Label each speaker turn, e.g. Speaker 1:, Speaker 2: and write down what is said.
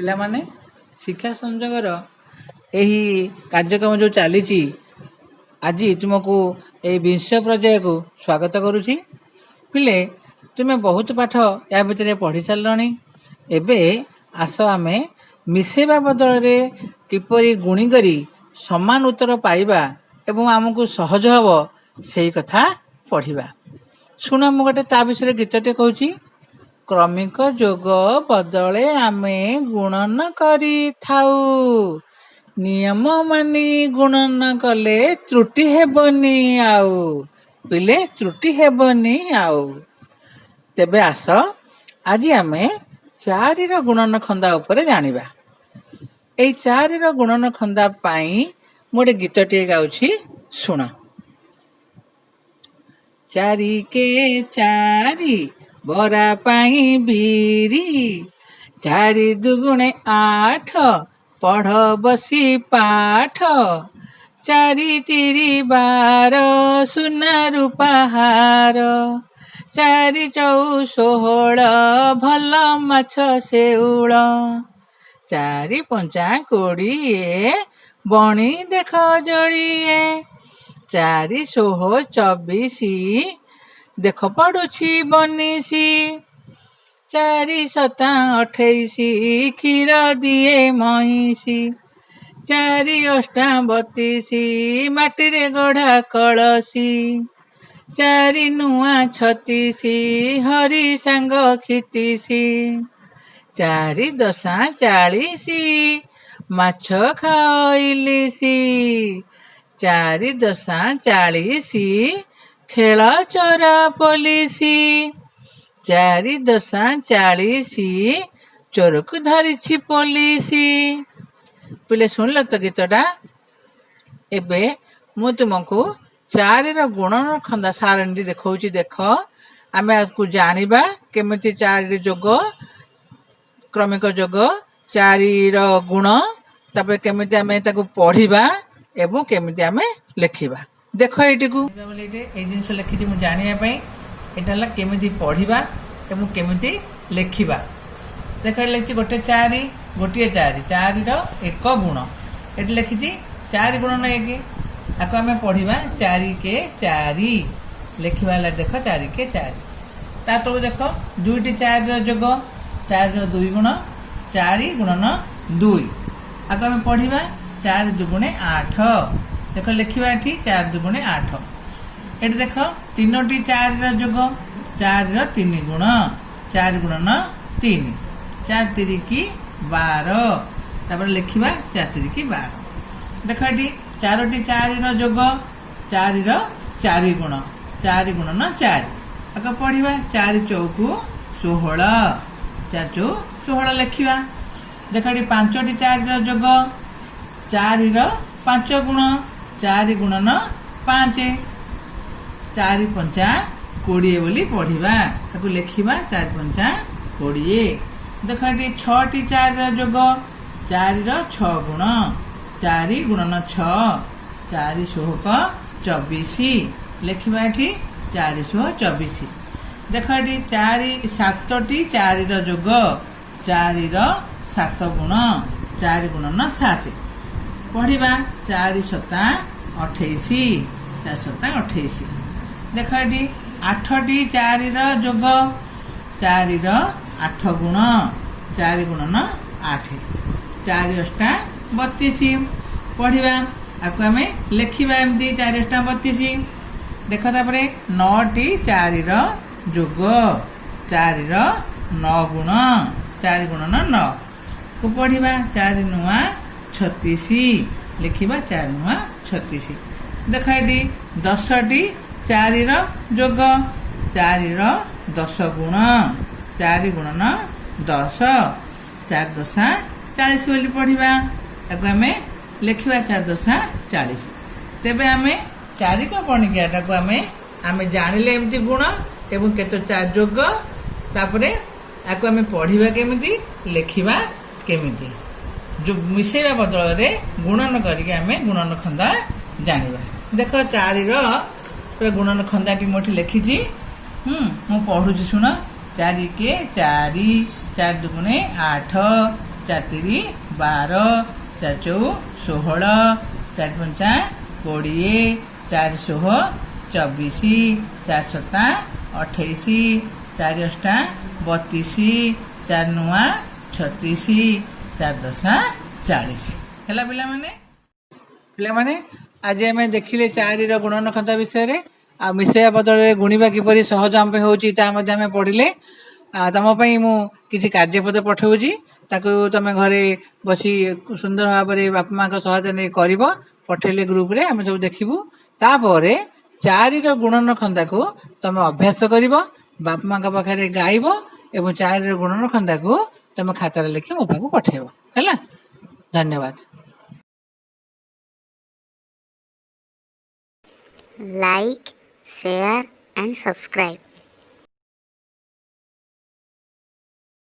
Speaker 1: ପିଲାମାନେ, ଶିକ୍ଷା ସଂଯୋଗର ଏହି କାର୍ଯ୍ୟକ୍ରମ ଯେଉଁ ଚାଲିଛି, ଆଜି ତୁମକୁ ଏଇ ବିଂଶ ପର୍ଯ୍ୟାୟକୁ ସ୍ୱାଗତ କରୁଛି। ପିଲେ, ତୁମେ ବହୁତ ପାଠ ୟା ଭିତରେ ପଢ଼ି ସାରିଲଣି। ଏବେ ଆସ, ଆମେ ମିଶେଇବା ବଦଳରେ କିପରି ଗୁଣି କରି ସମାନ ଉତ୍ତର ପାଇବା ଏବଂ ଆମକୁ ସହଜ ହେବ, ସେଇ କଥା ପଢ଼ିବା। ଶୁଣ, ମୁଁ ଗୋଟେ ତା ବିଷୟରେ ଗୀତଟେ କହୁଛି। କ୍ରମିକ ଯୋଗ ବଦଳେ ଆମେ ଗୁଣନ କରିଥାଉ। ନିୟମ ମାନି ଗୁଣନ କଲେ ତ୍ରୁଟି ହେବନି ଆଉ। ପିଲେ, ତ୍ରୁଟି ହେବନି ଆଉ। ତେବେ ଆସ, ଆଜି ଆମେ ଚାରିର ଗୁଣନ ଖନ୍ଦା ଉପରେ ଜାଣିବା। ଏଇ ଚାରିର ଗୁଣନ ଖନ୍ଦା ପାଇଁ ମୁଁ ଗୋଟେ ଗୀତଟିଏ ଗାଉଛି, ଶୁଣ। ଚାରି କେ ଚାରି, ବରା ପାଇଁ ବିରି। ଚାରି ଦୁଗୁଣେ ଆଠ, ପଢ଼ ବସି ପାଠ। ଚାରି ତିରି 12, ସୁନା ରୂପାହାର। ଚାରି ଚଉ 16, ଭଲ ମାଛ ଶେଉଳ। ଚାରି ପଞ୍ଚା 20, ବଣି ଦେଖ ଯୋଡ଼ିଏ। ଚାରି ଷୋହ 24, ଦେଖ ପଡୁଛି ବନିଶୀ। ଚାରି ସତା 28, କ୍ଷୀର ଦିଏ ମଇଁଷି। ଚାରି ଅଷ୍ଟା 32, ମାଟିରେ ଗଢ଼ା କଳସୀ। ଚାରି ନୂଆ 36, ହରି ସାଙ୍ଗ କ୍ଷିତିଶି। ଚାରି ଦଶା 40, ମାଛ ଖାଅ ଇଲିଶି। ଚାରି ଦଶା 40, ଖେଳ ଚୋର ପୋଲିସି। ଚାରି ଦଶା 40, ଚୋରକୁ ଧରିଛି ପୋଲିସି। ପିଲେ, ଶୁଣିଲ ତ ଗୀତଟା? ଏବେ ମୁଁ ତୁମକୁ ଚାରିର ଗୁଣନ ଖନ୍ଦା ସାରଣୀ ଦେଖଉଛି, ଦେଖ। ଆମେ ଆକୁ ଜାଣିବା କେମିତି ଚାରିର ଯୋଗ, କ୍ରମିକ ଯୋଗ, ଚାରିର ଗୁଣ, ତାପରେ କେମିତି ଆମେ ତାକୁ ପଢିବା ଏବଂ କେମିତି ଆମେ ଲେଖିବା। ଦେଖ, ଏଇଟିକୁ ଏଇ ଜିନିଷ ଲେଖିଛି ମୁଁ ଜାଣିବା ପାଇଁ। ଏଇଟା ହେଲା କେମିତି ପଢିବା ଏବଂ କେମିତି ଲେଖିବା। ଦେଖ, ଏଠି ଲେଖିଛି ଗୋଟେ ଚାରି, ଗୋଟିଏ ଚାରି, ଚାରିର ଏକ ଗୁଣ। ଏଠି ଲେଖିଛି ଚାରି ଗୁଣନ ଏକ। ଆକୁ ଆମେ ପଢିବା ଚାରି କେ ଚାରି। ଲେଖିବା ହେଲା ଦେଖ, ଚାରି କେ ଚାରି। ତା ତଳକୁ ଦେଖ, ଦୁଇଟି ଚାରିର ଯୋଗ, ଚାରିର ଦୁଇ ଗୁଣ, ଚାରି ଗୁଣନ ଦୁଇ। ଆକୁ ଆମେ ପଢିବା ଚାରି ଦୁଗୁଣେ ଆଠ। ଦେଖ, ଲେଖିବା ଏଠି ଚାରି ଦୁଗୁଣେ ଆଠ। ଏଠି ଦେଖ, ତିନୋଟି ଚାରିର ଯୋଗ, ଚାରିର ତିନି ଗୁଣ, ଚାରି ଗୁଣନ ତିନି। ଚାରି ତିରିକି 12। ତାପରେ ଲେଖିବା ଚାରି ତିରିକି 12। ଦେଖ, ଏଠି ଚାରୋଟି ଚାରିର ଯୋଗ, ଚାରିର ଚାରି ଗୁଣ, ଚାରି ଗୁଣନ ଚାରି। ଆକୁ ପଢିବା ଚାରି ଚଉକୁ 16। ଚାରି ଚଉ 16 ଲେଖିବା। ଦେଖ, ଏଠି ପାଞ୍ଚଟି ଚାରିର ଯୋଗ, ଚାରିର ପାଞ୍ଚ ଗୁଣ, ଚାରି ଗୁଣନ ପାଞ୍ଚ। ଚାରି ପଞ୍ଚା 20 ବୋଲି ପଢିବା। ତାକୁ ଲେଖିବା ଚାରି ପଞ୍ଚା 20। ଦେଖ, ଏଠି ଛଅଟି ଚାରିର ଯୋଗ, ଚାରିର ଛଅ ଗୁଣ, ଚାରି ଗୁଣନ ଛଅ। ଚାରି ଷୋହକ 24। ଲେଖିବା ଏଠି ଚାରି ଷୋହ 24। ଦେଖ, ଏଠି ଚାରି ସାତଟି ଚାରିର ଯୋଗ, ଚାରିର ସାତ ଗୁଣ, ଚାରି ଗୁଣନ ସାତ। ପଢିବା ଚାରି ସତା 28। ଚାରି ସତା 28। ଦେଖ, ଏଠି ଆଠଟି ଚାରିର ଯୋଗ, ଚାରିର ଆଠ ଗୁଣ, ଚାରି ଗୁଣନ ଆଠ। ଚାରି ଅଷ୍ଟା 32 ପଢିବା। ଆକୁ ଆମେ ଲେଖିବା ଏମିତି, ଚାରି ଅଷ୍ଟା 32। ଦେଖ, ତାପରେ ନଅଟି ଚାରିର ଯୋଗ, ଚାରିର ନଅ ଗୁଣ, ଚାରି ଗୁଣନ ନଅ କୁ ପଢିବା ଚାରି ନୂଆ 36। ଲେଖିବା ଚାରି ନୂଆ 36। ଦେଖ, ଏଠି 10ଟି ଚାରିର ଯୋଗ, ଚାରିର 10 ଗୁଣ, ଚାରି ଗୁଣନ 10। ଚାରି ଦଶା 40 ବୋଲି ପଢିବା। ତାକୁ ଆମେ ଲେଖିବା ଚାରି ଦଶା 40। ତେବେ ଆମେ ଚାରିକ ପଣିକିଆଟାକୁ ଆମେ ଜାଣିଲେ ଏମିତି ଗୁଣ ଏବଂ କେତେ ଯୋଗ, ତାପରେ ଆକୁ ଆମେ ପଢିବା କେମିତି, ଲେଖିବା କେମିତି। ଯୋଉ ମିଶେଇବା ବଦଳରେ ଗୁଣନ କରିକି ଆମେ ଗୁଣନ ଖନ୍ଦା ଜାଣିବା। ଦେଖ, ଚାରିର ପୁରା ଗୁଣନ ଖନ୍ଦାଟି ମୁଁ ଏଠି ଲେଖିଛି। ମୁଁ ପଢୁଛି, ଶୁଣ। ଚାରି କେ ଚାରି, ଚାରି ଦୁଗୁଣେ ଆଠ, ଚାରି ତିରି 12, ଚାରି ଚଉ 16, ଚାରି ପଞ୍ଚା 20, ଚାରି ଷୋହ 24, ଚାରି ସତା 28, ଚାରି ଅଷ୍ଟା 32, ଚାରି ନୂଆ 36, ଚାରି ଦଶା 40। ହେଲା ପିଲାମାନେ? ପିଲାମାନେ, ଆଜି ଆମେ ଦେଖିଲେ ଚାରିର ଗୁଣନଖଣ୍ଡ ବିଷୟରେ ଆଉ ମିଶାଇବା ବଦଳରେ ଗୁଣିବା କିପରି ସହଜ ଆମ ପାଇଁ ହେଉଛି, ତାହା ମଧ୍ୟ ଆମେ ପଢ଼ିଲେ। ଆଉ ତମ ପାଇଁ ମୁଁ କିଛି କାର୍ଯ୍ୟପଦ ପଠାଉଛି। ତାକୁ ତମେ ଘରେ ବସି ସୁନ୍ଦର ଭାବରେ ବାପା ମାଙ୍କ ସହାୟତା ନେଇ କରିବ। ପଠେଇଲେ ଗ୍ରୁପରେ ଆମେ ସବୁ ଦେଖିବୁ। ତାପରେ ଚାରିର ଗୁଣନ ଖନ୍ଦାକୁ ତମେ ଅଭ୍ୟାସ କରିବ, ବାପା ମାଙ୍କ ପାଖରେ ଗାଇବ ଏବଂ ଚାରିର ଗୁଣନ ଖନ୍ଦାକୁ ତମେ ଖାତାରେ ଲେଖି ମୋ ପାଖକୁ ପଠେଇବ। ହେଲା? ଧନ୍ୟବାଦ।
Speaker 2: Like, share and subscribe.